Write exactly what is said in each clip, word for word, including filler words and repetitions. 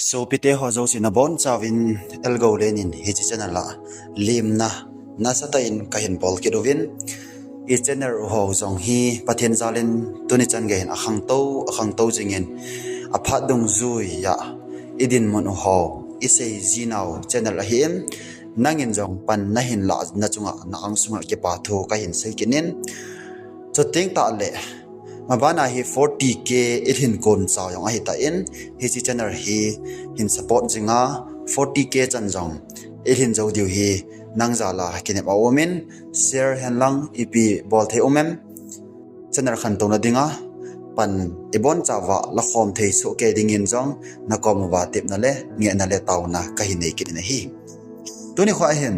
Sopite ho jouse nabonchauvin Elgou Lenin hiche channel a lemna nasatah in kahin bol kit uvin, i channel u ho jong hi Pathen jalin tuni chan geiyin akhangtou, akhangtou jingin aphat dungjui a idinmun u ho isei jinau channel ahin, nangin jong pan nahin lah nachunga na angsunga kipa thu kahin sei kit in. Chuteng tahle, mabana hi forty K ilhin kon chau jong ahitan, hiche channel hi hin support jinga, forty K chan jong ilhin jou diu hi nang jala kinep aumin, share henlang ipi bol thei um em, channel khantouna dinga pan ibonchauva lakhom thei soh kei dingin jong nakom uva tepna le ngehna le taona kahin nei kit in ahi. Tuni khoa hin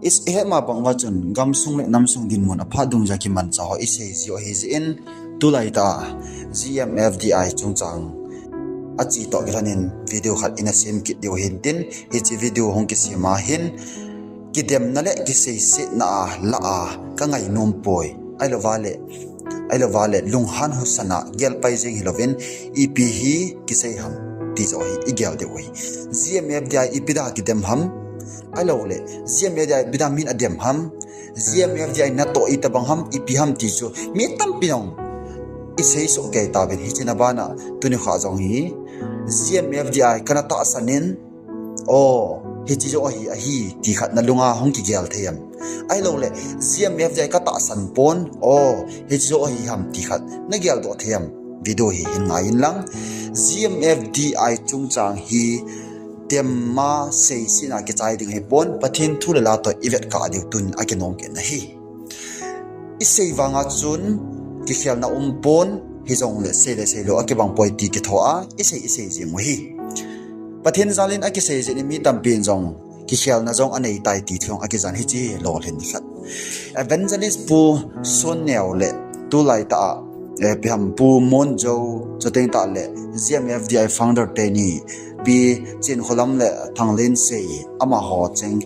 ihetma bang uva chun gamsung le namsung dinmun aphat dungjuia kimanchah ho isei jiu ahi jeh in, tulaitah GMFDI chungchang ache toh kilhonin video khat ina sem kit diu hintin, hiche video hung kisem a hin kidemna le kiseisetna a lah a kangainom poi, ahilouva le ahilouva le lunghan husana gelpai jeng hilouvin, ipi hi kisei ham ti joh hi igel diu ahi. GMFDI ipi dia kidem ham, ahilouleh GMFDI ipi dia min adem ham, GMFDI natoh itobang ham, ipi ham ti chu mi tampi jong isei soh kei tauvin, hiche na bana tuni khoa jong hi GMFDI kana tahsan in, o, hiche joh ahi, ahi ti khat nalunga hung kigel thei ham, ahilouleh GMFDI katahsan pon, o, hiche joh ahi ham ti khat nageldoh thei ham, video hi hin ngaiyin lang. GMFDI chungchang hi demna seisetna kichai ding ahipon, Pathen thu le la toh ivetkah diu tun akinom kit in ahi. Isei vanga chun kikhelna umpon, hijongle sei le seilou akibang poi ti kitho a isei, isei jeng u ahi. Pathen jalin akisei jeh in mi tampin jong kikhelna jong aneitai ti thu jong akijan, hiche lolhin khat. Evangelist Pu Sonneo le tulaitah a, eh, ipi ham, Pu Monjo, chuteng tahle GMFDI founder teni, Pi Chinkholam le Thanglinsei, amaho cheng,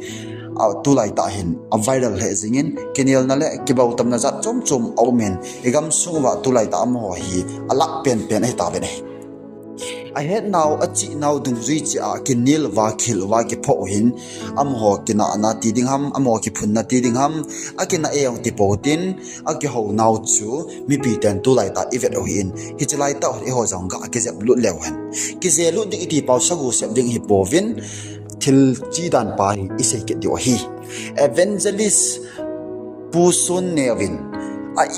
a, tulaitah hin aviral lheh jingin, kinelna le kibautamna jat chom chom aumin, igamsung uva tulaitah amaho hi alah penpen ahitauvin ahi. Ahetnau, achehnau dungjui cheh a kinel uva, kihil uva kiphoh u hin, amaho kinahna ti ding ham, amaho kiphunna ti ding ham, akinah e jong tipou hitin, akihounau chu mipiten tulaitah ivet u ahin, hiche laitah eiho jong ga kijeplut leu hen, kijelut ding iti pau sagu sep ding hipouvin, thil chedan pa hi isei kit diu ahi. Evangelist Pu Sonneo vin a,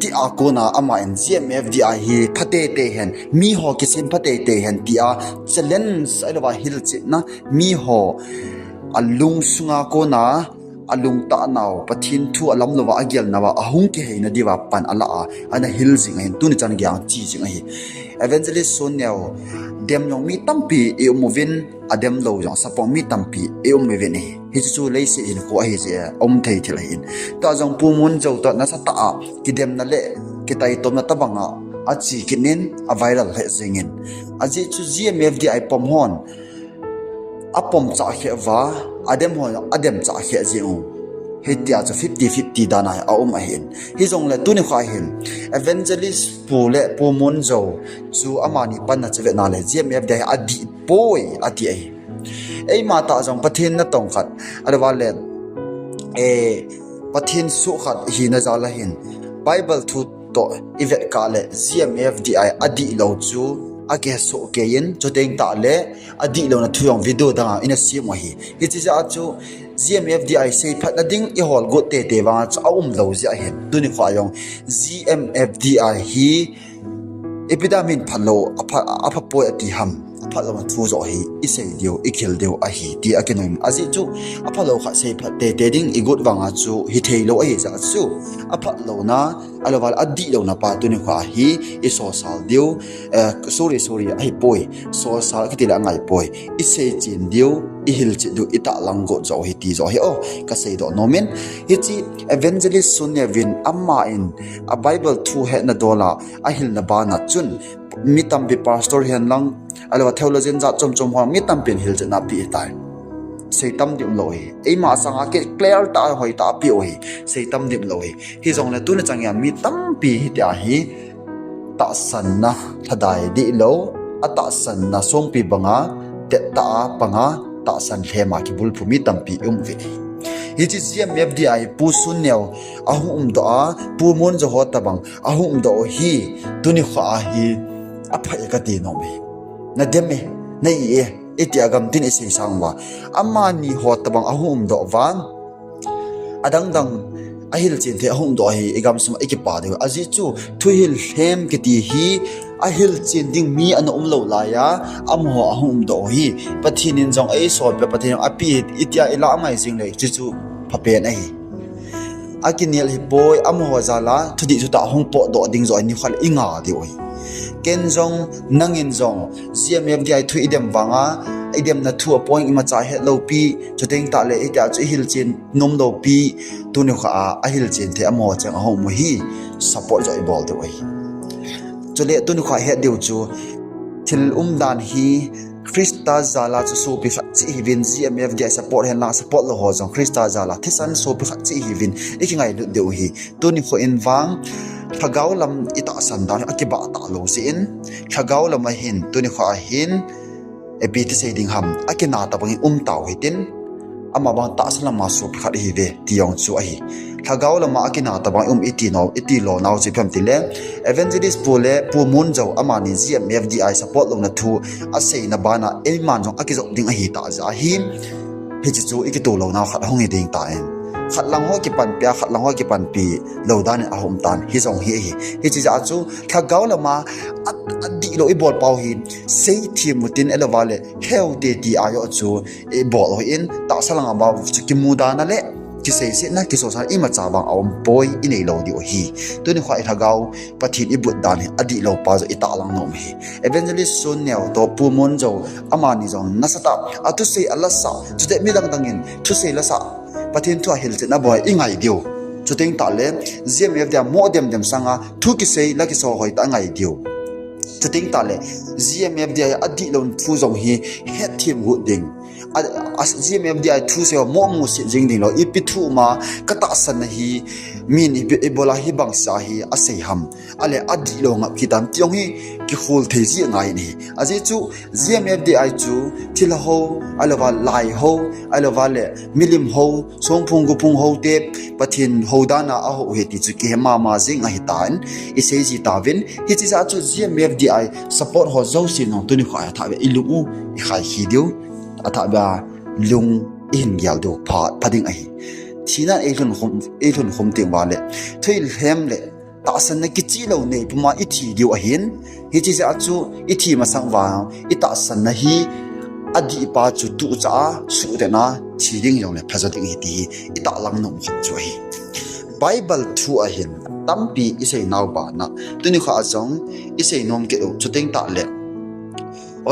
itia kona aman GMFDI hi phateitei hen, miho kisem phateitei hen tia challenge ahilouva hilchetna, miho alungsunga kona alungtahnau, Pathen thu alamlouva agelnauva ahung kiheina diuva pan alah a, ana hil jing ahin, tuni chan geiyin che jing ahi. Evangelist Sonneo dem jong mi tampi ium uvin, ademlou jong support mi tampi ium uvin ahi. Hiche chu leiset hinkho ahijeh a um thei thil ahin. Tua jong Pu Monjo toh nasatah a kidemna le kitaitomna tobanga ache kit in, aviral lheh jengin, ajeh chu GMFDI pom hon apomcha kheh uva, adem hon ademcha kheh jeng u, hitia chu fifty fifty dan a aum ahin. Hijongle tuni khoa hin Evangelist Pu le Pu Monjo chu amani panna chu vetna le GMFDI hi adih poi ati ahi. Eima tah jong Pathen natong khat, ahilouva le, eh, Pathen soh khat hina jal a hin Bible thu toh ivetkah le GMFDI adihlou chu akihesoh kei in, chuteng tahle adihlouna thu jong video danga ina sem u ahi. Hiche jeh a chu GMFDI seiphatna ding ihol got teitei vanga chu aumlou jeh ahin, tuni khoa jong GMFDI hi ipi dia min phatlou, apha, aphapoi ati ham, aphatlouna thu joh hi isei diu, ikihil diu ahi ti akinom. Ajeh chu aphalou khat seiphat teitei ding igot vanga chu hitheilou ahijeh chu aphatlouna, ahilouva le adihlouna pa tuni khoa hi isosal diu, eh, sorry, sorry, ahipoi, sosal kitile angaipoi, iseichen diu, ihilchet diu, itahlang got joh hi ti joh hi, o, kaseidoh nomin. Hiche Evangelist Sonneo vin aman a Bible thu hetna dol a ahilna bana chun mi tampi pastor hihen lang, ahilouva theologian jat chom chom ho mi tampin hilchetna apeh tai. Seitam ding umlou ahi. Eima sanga clear tah, hoitah apeh u ahi. Seitam ding umlou ahi. Hijongle tuni chan geiya mi tampi hitia hi tahsanna lhadai dihlou, atahsanna songpi banga, tettah a panga, tahsan lhema kibulphu mi tampi i um uve. Hiche G M F D I Pu Sun Neo ahung umdoh a, Pu Mun Zo ho tabang ahung umdoh u hi, tuni kho a hi aphai kati nom e. Na dem e, na i e, iti a gamtin i sei sang uva. Amani ho tabang ahung umdoh uva, adangdang ahilchen thei ahung umdoh hi i gamsung a i kipa diu. Ajeh chu thuhil lhem kiti hi ahilchen ding mi ana umlou laiya, amaho ahung umdoh hi Pathen in jong eisolpeh, Pathen in jong api, itia i lah ngai jing le, chuchu phapen ahi. Akinel hipoi, amaho jal a thudih thutah hung potdoh ding joh nikho le i nga diu ahi. Ken jong, nangin jong, G M F D I thu i dem vanga, i demna thu a point imacha hetlou pi, chuteng tahle itia chu i hilchen nomlou pi, tuni kho a ahilchen thei amaho cheng ahung um u hi support joh i bol diu ahi. Chule tuni kho a het diu chu, thil umdan hi Christa jal a chu sopi khat cheh hiuvin, G M F D I support henlang support lou ho jong Christa jal a thisan sopi khat cheh hiuvin i kingailut diu ahi. Tuni kho in vang, lhagao lam i tahsan dan akibah talou jeh in, lhagao lam a hin, tuni kho a hin, ipi ti sei ding ham, akina tabang in um tau hitin, ama bang tahsa lama sopi khat ihiuve ti jong chu ahi. Lhagao lama akina tabang i um i ti nau, i ti lou nau chu ipi ham tile, Evangelist Pu le Pu Mun Zo amani G M F D I support louna thu aseina bana eiman jong akijop ding ahitah jeh ahi. Hiche chu i kitoh lounau khat ahung hi ding tan, khat lang ho kipanpi a, khat lang ho kipanpi lou dan in ahung um tan, hijong hi ahi. Hiche jeh a chu lhagao lama a, adihlou i bol pau hi seithem utin, ahilouva le heute ti a joh chu i bol u hin, tahsa langa bou chu kimuda na le kiseisetna, kisosatna imacha vang aumpoi, i neilou diu ahi. Tuni kho a i lhagao Pathen i but dan hi adihlou pa joh i tahlang nom ahi. Evangelist Sun Neo toh Pu Mun Zo amani jong nasatah a thusei a lasah, chuteng midang dang in thusei lasah, Pathen thu a hilchetna bou i ngai diu. Chuteng tahle G M F D I mo dem dem sanga thu kisei la kiso hoitah ngai diu. Chuteng tahle G M F D I adihlou thu jong hi hetthem got ding. A, a, G M F D I thusei ho mo musit jing ding lou, ipi thu ma ka tahsan na hi, min ipi, ibola hibang sa hi asei ham, ale adihlou ngap kit ham ti jong hi kikhol thei jeh ngai in ahi. Ajeh chu G M F D I chu thilha ho, ahilouva lai ho, ahilouva le milim ho, songphong gophong houte Pathen hou dan a ahou u ahi ti chu kihe mama jing ahitan, i sei ji tauvin. Hiche jeh a chu G M F D I support ho jouse nong tuni kho a athah beh a i lung u i khai khi diu, athah beh a lung i hin gel diu pha, pha ding ahi. Thina ei lhun khum, ei lhun khum teng uva le thuhil lhem le tahsanna kichih lou nei puma i thi diu ahin. Hiche jeh a chu i thi masang uva i tahsanna hi adih pa chu tucha a suhdet na thi ding jong le phajo ding ahi ti hi i tahlang nom khat chu ahi. Bible thu a hin tampi i seinau bana tuni kho a jong i sei nom kit u, chuteng tahle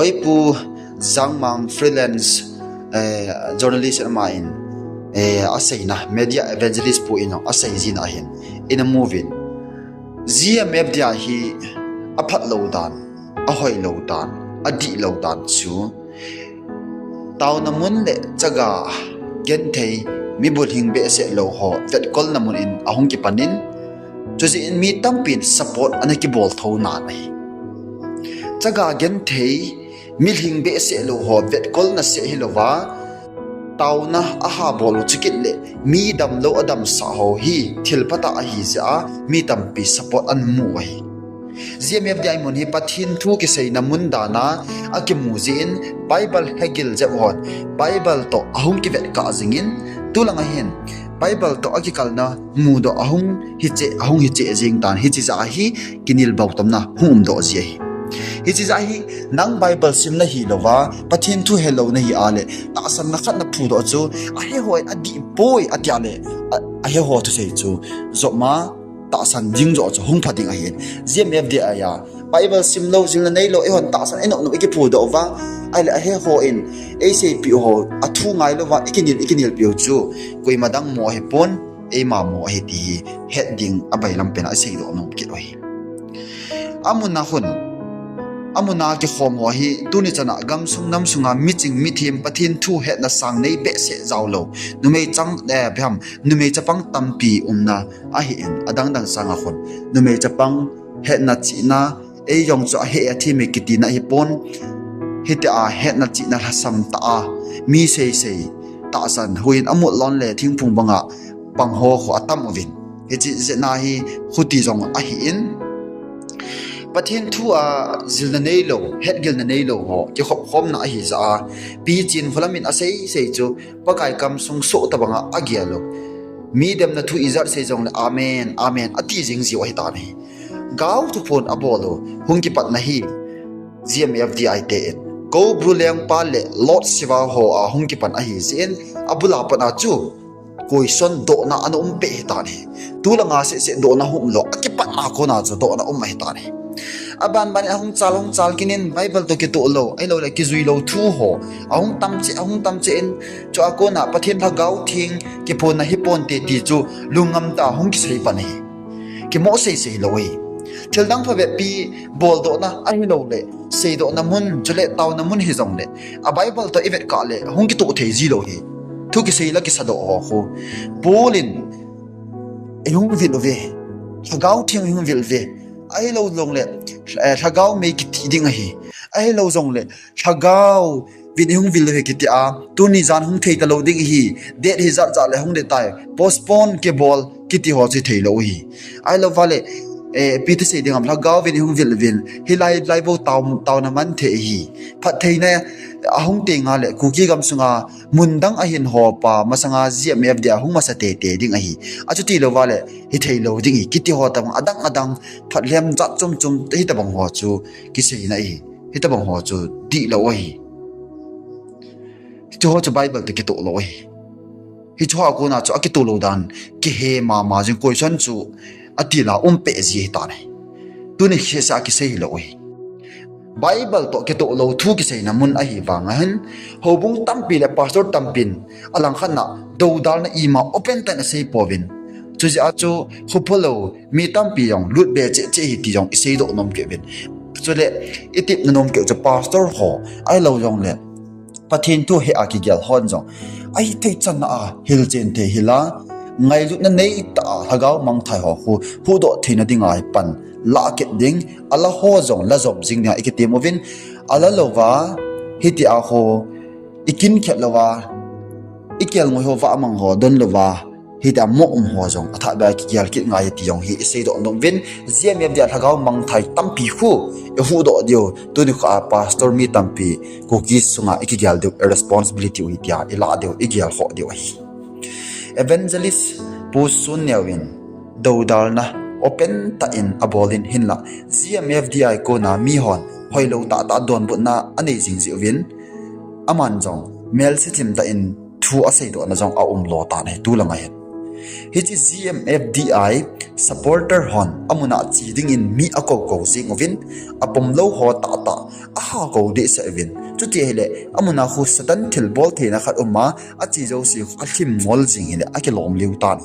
Oi Pu Jangmang, freelance, eh, journalist ama in, eh, aseina, media evangelist pu in asei jina hin, ina mu uvin, G M F D I hi aphat lou dan, ahoi lou dan, adih lou dan chu, taona mun le chaga genthei, mi bulhing behseh lou ho vetkolna mun in ahung kipan in, chujeh in mi tampin support ana kibol tho nan ahi. Chaga genthei, mi lhing behseh lou ho vetkolna seh hilouva, taona aha bol u chukit le mi damlou adamsah ho hi thil phatah ahi jeh a mi tampi support ana mu u ahi. G M F D I mun hi Pathen thu kiseina mun dan a akimu jeh in Bible hegil jep hon Bible toh ahung kivetkah jing in, tulanga hin Bible toh akikalna mudoh ahung hiche, ahung hiche jing tan, hiche jeh a hi kinel bou tamna hung umdoh ji ahi. Hiche jeh a hi nang Bible sim nahilouva, Pathen thu helou nahi a le, tahsanna khat naphudoh chu, ahe hon adih poi atia le, a, ahe ho thusei chu jopma tahsan jing joh chu hung pha ding ahin. G M F D I a Bible simlou, jilna neilou, eihon tahsan inop nop ikiphudoh uva, ahile ahe hon eiseipeh u ho, athu ngailouva ikinel, ikinelpeh u chu, koima dang mo ahipon, eima mo ahi ti hi het ding abailam pen a iseidoh nom kit u ahi. Amuna hun, amuna kikhom ho hi tuni chana gamsung namsunga miching mithem Pathen thu hetna sang nei behseh jaolou, numei chang, eh, ipi ham, numei chapang tampi umna ahin, adangdang sanga khun numei chapang hetna chihna, Ei jong chu ahe a thim e kitina ahipon. Hitia hetna chihna lhasam tah a, mi seisei tahsan, huiyin amut lon le thingphung banga pang ho khu atam uvin. Hiche jeh a hi khuti jong ahin. Pathen thu a jilna neilou, hetgilna neilou ho kikhop khomna ahi jeh a, Pi Chinkholam in aseisei chu Pakai kamsung soh tobanga agel u. Mi demna thu ijat sei jongle amen, amen ati jing jiu ahitan ahi. Gao thuphon abol u hung kipatna hi GMFDI te in, Koubru Lengpa le Lord Shiva ho a hung kipan ahi jeh in, abul a pat a chu question dohna ana um peh ahitan ahi. Tulanga seh seh dohna hung umlou, akipatna kona chu dohna um ahitan ahi. Aban ban in ahung chal, hung chal kit in Bible toh kitoh lou, ahilouleh kijui lou thu ho ahung tam cheh, ahung tam cheh in, chua kona Pathen Lhagao Theng kiphonna hiponte ti chu lungngam tah a hung kisei pan ahi. Kimoh seisei lou ahi. Thildang phabeppi boldohna ahilouleh seidohna mun, chule taona mun hijongle, a Bible toh ivet kah le hung kitoh thei jilou ahi. Thu kisei la kisadoh ho khu, Paul in ihung vil uve, Lhagao Theng ihung vil uve, ahilou jongle, eh, Lhagao mei kiti ding ahi, ahilou jongle Lhagao vin ihung vil uve kiti a, tuni jan hung thei talou ding ahi, date hijat jat le hung ding tai, postpone kibol kiti ho chu theilou ahi. Ahilouva le, eh, ipi ti sei ding ham, Lhagao vin ihung vil uvin, hilai lai bou tao, taona man thei ahi. Phattheina ahung tengle Kuki gamsunga mun dang ahin hopa masanga GMFDI ahung masa teitei ding ahi. Achuti louva le hitheilou ding ahi kiti ho tobang, adang adang phatlhem jat chom chom hitobang ho chu kiseina ahi. Hitobang ho chu dihlou ahi. Hiche ho chu Bible toh kitoh lou ahi. Hiche ho a kona chu akitoh lou dan kihe mama jing, question chu atil a um peh ji ahitan ahi. Tuni sehseh a kisei hilou ahi. Bible toh kitoh lou thu kiseina mun ahi vang ahin, houbung tampi le pastor tampin alangkhat na doudalna ima open tah in asei pouvin. Chujeh a chu khuphalou mi tampi jong lut be cheh cheh ahi ti jong iseidoh nom kit uvin. Chule itep na nom kit u chu pastor ho ahilou jongle Pathen thu he a kigel hon jong ahithei chan a hilchen thei hila, ngailutna neitah a Lhagao mangthai ho khu huhdoh theina dinga hi pan lah kit ding, ala ho jong la jom jing dinga ikitem uvin, ala louva, hitia ho ikinkhet louva, ikelngoi ho vahmang ho don louva, hitia moh um ho jong athah beh a kigel kit ngai ti jong hi iseidoh nom uvin, GMFDI a Lhagao mangthai tampi khu ihuhdoh diu, tuni kho a pastor mi tampi Kuki sunga ikigel diu responsibility u hitia ilah diu, igel khoh diu ahi. Evangelist Pu Sunneo in doudalna open tah in abol in, hinla GMFDI kona mihon hoilou tahtah donbutna anei jing jeh uvin, aman jong melse chim tah in thu aseidohna jong aumlou tan ahi tulanga hin. Hiche GMFDI supporter hon amun a che dingin mi akoukou jing uvin, apomlou ho tahtah ahakou dehset uvin. Chuti ahile, amun a khu Satan thilbol theina khat um a, ache jouse khu alhim ngol jing hile akilom lheh tan.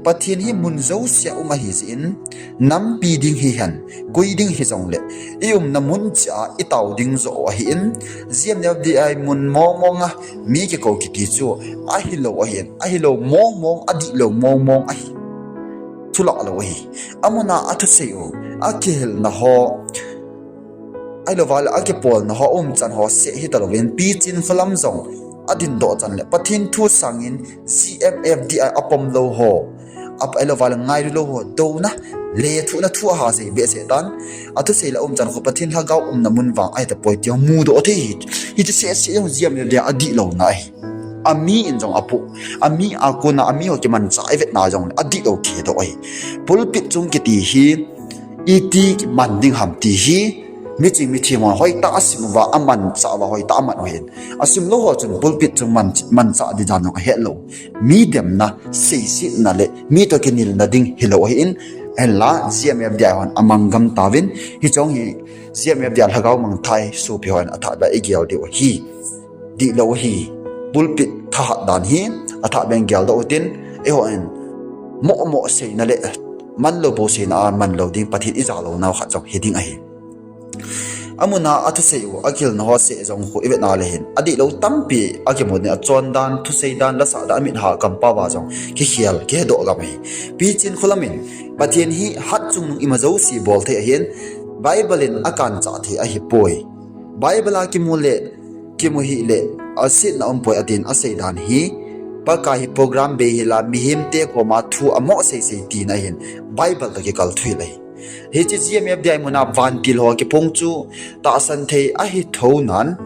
Pathen hi mun jousea um ahi jeh in, nampi ding hihen, koi ding hijongle, iumna mun cheh a itao ding joh ahin, GMFDI mun mong mong a mi kikou kiti chu ahilou ahin, ahilou mong mong, adihlou mong mong ahi. Thulah lou ahi. Amun a athusei u, akihilna ho, ahilouva le akipolna ho umchan ho seh hitalouvin, Pi Chinkholam jong adindoh chan le Pathen thu sangin GMFDI apomlou ho, ahilouva le ngailu lou ho douna, lethuhna thu ahasei behseh tan. Athusei la umchan khu Pathen Lhagao umna mun vang ahitapoi ti jong mudoh thei hi. Hiche seh seh jong GMFDI adihlouna ahi. Ami in jong apoh, ami a kona amiho kimanchah ivetna jongle adihlou khedoh ahi. Pulpit chung kiti hi iti man ding ham ti hi miching mithem hon hoitah a asim uva, amanchah uva hoitah a aman u ahin. Asimlou ho chun pulpit chung man, manchah ding dan jong ahetlou. Mi demna, seisetna le mi toh kinelna ding hilou ahin, ahinla GMFDI hon amanggam tauvin, hiche jong hi GMFDI a Lhagao mangthai sopi hon athah beh a igel diu ahi. Dihlou ahi. Pulpit thahat dan hi athah beh in geldoh utin, eihon moh moh seina le manlou bou seina a manlou ding, Pathen ijalouva khat jong hiding ahi. Amuna athusei u, akilna ho seh jong khu ivet na le hin, adihlou tampi akimu ding, achon dan, thusei dan, lasah dan, amit ha kampao a jong kikhel, kihedoh gam ahi. Pi Chinkholam in, Pathen hi hatchungnung ima jouse bol thei ahin, Bible in akanchah thei ahipoi. Bible a kimu le, kimu hih le, asetna umpoi atin asei dan hi, Pakai hi program bei hila, mihemte koma thu amoh seisei tina ahin, Bible toh kikal thuhil ahi. Hiche G M F D I muna vantil ho kiphong chu tahsan thei ahi thounan,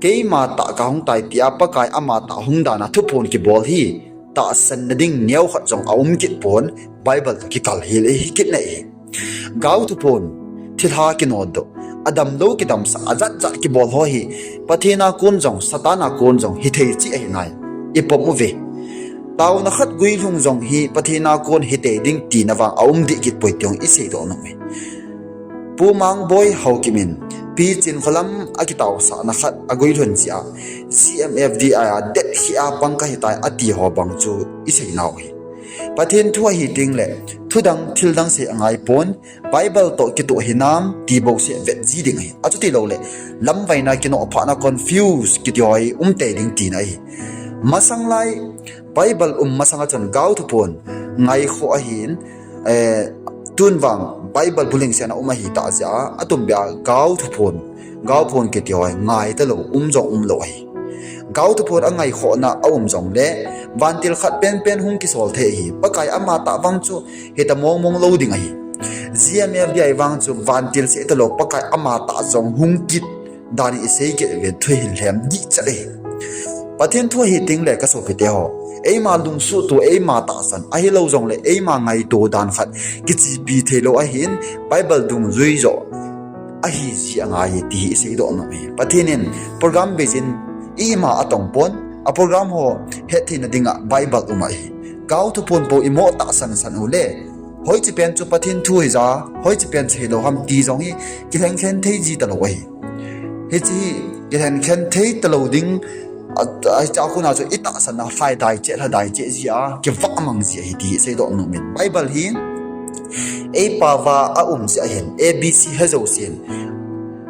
keima tah kahung tai tia Pakai ama tah hung dana thuphon kibol hi tahsanna ding neokhat jong aum kit pon, Bible toh kikal hil ahi kit na ahi. Gao thuphon, thilha kinodoh, adamlou kidamsah, ajatjat kibol ho hi, Pathen a kon jong, Satan a kon jong hithei cheh ahi nai. Ipom uve. Taona khat guilhung jong hi Pathen a kon hitei ding tina vang aum deh kit poi ti jong iseidoh nom e. Pu Mangboi Haokip in, Pi Chinkholam akitaosahna khat aguilhun jeh a, G M F D I a det kheh a pang kahitai ati ho bang chu iseinau hi. Pathen thu ahi tengle, thudang, thildang sei angaipon, Bible toh kitoh hinam ti bouseh vet ji ding ahi. Achuti loule, lamvaina kinoh phatna confuse kiti ho hi umtei ding tina ahi. Masang lai, Bible um masanga chun gao thuphon ngaikhoh ahin, eh, tun vang Bible bulhingsetna um ahitah jeh a, atumbeh a gao thuphon, gao phon kiti ho hi ngai talou, um jong umlou ahi. Gao thuphon angaikhohna aum jongle, vantil khat penpen hung kisol thei ahi. Pakai ama tah vang chu hita mongmong lou ding ahi. G M F D I vang chu vantil seh talou, Pakai ama tah jong hung kit dan in isei kit uvin, thuhil lhem dihchet ahi. Pathen thu ahi tengle kasopite ho, eima lungsuhto, eima tahsan, ahilou jongle eima ngaito dan khat kichepi theilou ahin, Bible dungjui joh ahi ji angai ti hi iseidoh nom e. Pathen in program beijin ima atongpon, a program ho hettheina dinga Bible um ahi. Gao thuphon pou imoh tahsan san ule, hoiche pen chu Pathen thu hija, hoiche pen chu hilou ham ti jong hi kilhenkhen thei ji talou ahi. Hiche hi kilhenkhen thei talou ding, a, hiche a kona chu itahsanna lhai daicheh, lha daicheh ji a, kivah mang ji ahi ti hi seidoh nom in. Bible hi eipaova aum jeh ahin, A B C he jousen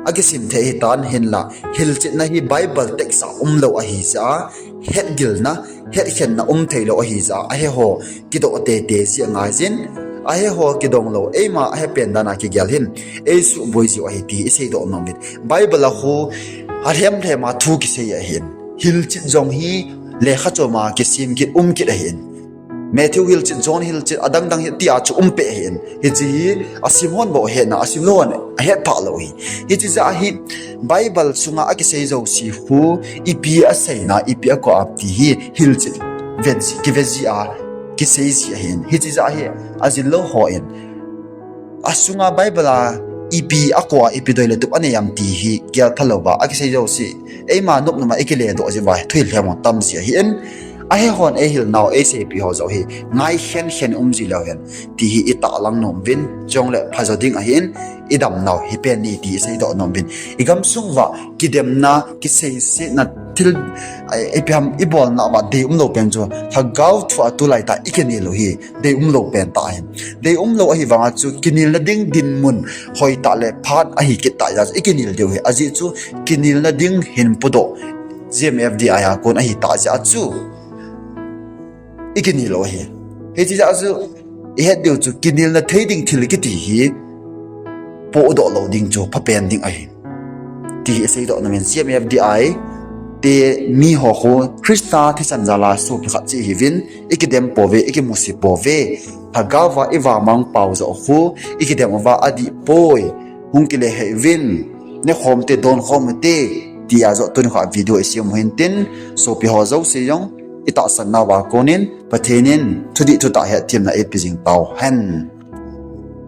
akisim thei ahitan, hinla hilchetna hi Bible text a umlou ahi jeh a, hetgilna, hetkhenna um theilou ahi jeh a, aheho kidoh teitei ji angaijin, aheho kidonglou, eima ahepen dan a kigel hin eisuhboi jiu ahi ti iseidoh nom in. Bible a khu alhemlhem a thu kisei ahin, hilchet jong hi lekha chom a kisem kit, um kit ahin. Matthew hilchet, John hilchet, adangdang hi tia chu umpeh ahin. Hiche hi asim hon bou ahetna, asimlou hon ahetphah lou ahi. Hiche jeh a hi Bible sunga akisei jouse khu ipi aseina, ipi akoa ti hi hilchet vet ji, kivet ji a kisei ji ahin. Hiche jeh a hi ajinlou hon asunga Bible a ipi akoa, ipi doi le tup anei am ti hi gelpha louva akisei jouse, eima nopnop a ikiledoh jeh uva thuhil lhem ho tam ji ahin. Ahehon eihilnau, eiseipi ho joh hi ngai khenkhen um ji leu hen ti hi itahlang nom uvin, chujongle phajo ding ahin, idamnau hi pen ni ti iseidoh nom uvin. Igamsung uva kidemna, kiseisetna thil, eh, ipi ham ibolna uva deium lou pen chu lhagao thu a tulaitah ikinel u hi deium lou pen tah ahi. Deium lou ahivanga chu kinelna ding dinmun hoitah le phat ahi kit tah jeh a chu ikinel diu ahi. Ajeh chu kinelna ding hin pudoh G M F D I a kon ahitah jeh a chu ikinel u ahi. Hiche jeh a chu ihet diu chu kinelna thei ding thil kiti hi pohdoh lou ding chu phapen ding ahi ti hi iseidoh nom in. G M F D I te miho khu Christa thisan jal a sopi khat cheh ihiuvin, ikidem pouve, ikimusit pouve. Lhagao va ivahmang pau joh khu ikidem uva adih poi. Hung kile hih uvin, nekhom te, donkhom ute, tia joh tuni kho a video isem u hintin, sopi ho jouse jong itahsan nauva konin Pathen in thudih thutah hetthem na eipe jing tauhen.